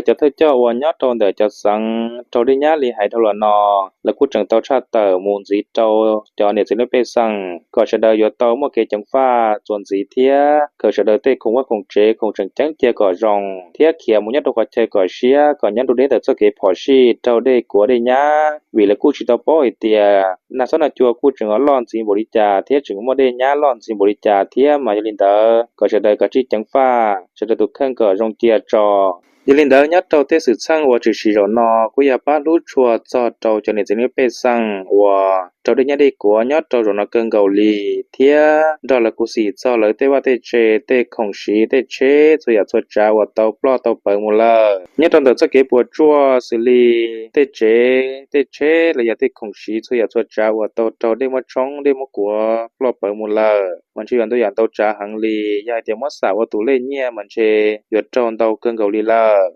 Cov thawj coj uas nyob rau ntawm cov xeev raug dej nyab li hais dhau los no, lawv kuj tseem tau tshaj tawm mus ntxiv rau cov niam txiv lub pej xeem kom sawv daws yuav tau muaj kev ceev faj txuas ntxiv thiab khaws sawv daws tej khoom vaj khoom tsev khoom tseem ceeb cia kom zoo thiab khiav mus nyob rau qhov chaw kom siab kom nyob nruab deb ntawm txoj kev phom sij raug dej kuav dej nyab, vim lawv kuj tsis tau paub hais tias nag xob nag cua kuj tseem loj ntxiv npaum li cas thiab tseem muaj dej nyab loj ntxiv npaum li cas thiab. Mas yog li ntawd kom sawv daws kav tsij ceev faj sawv daws tus kheej kom zoo cia tso. Yog li ntawd nyob rau tej xwm txheej uas tshwm sim zaum no kuj yog pab hlub tshua txog rau cov niam txiv lub pej xeem uas raug dej nyab dej kuav nyob rau zaum no kawg nkaus li thiab nrog lawv khuv xim txog lawv tej vaj tej tse, tej khoom siv, tej tsheb txhua yam txhua tsav uas tau ploj tau pawv mus lawm. Nyob rau ntawm txoj kev puas tsuaj xws li tej tsev tej tsheb los yog tej khoom siv txhua yam txhua tsav uas tau raug dej muab tshoob dej muab kuav ploj pawv mus lawm mas ntshe yuav ntau yam ntau tsav heev li. Yog hais tias muab xam ua tus lej nyiaj mas ntshe yuav raug ntau kawg nkaus li lawm.